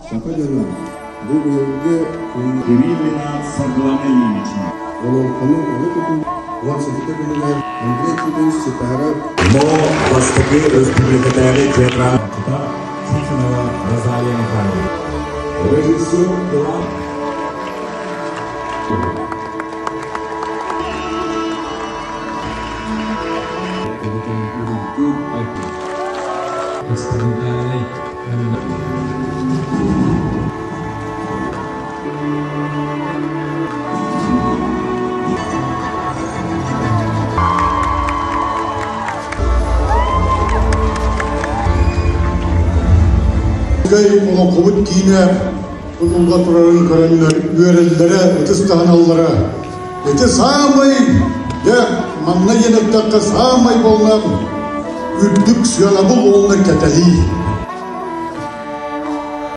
Саха дьоно бу быйылгы Кириллина Саргылана Ильинична. Олоҥхону өрө тутуу 17 күнүгэр Андрей Титович Ситаров Но бастакы республикатааҕы театрал Тихонова Розалия Михайловна. Режиссер Иван Экспериментальнай Олоҥхобут киинэ тутулла турарын көрөннөр үөрэллэрэ, ытыс таһыналлара. Ити саамай, дьэ, манна диэн эттэххэ, саамай буоллаах үрдүк сыанабыл уонна кэтэһии.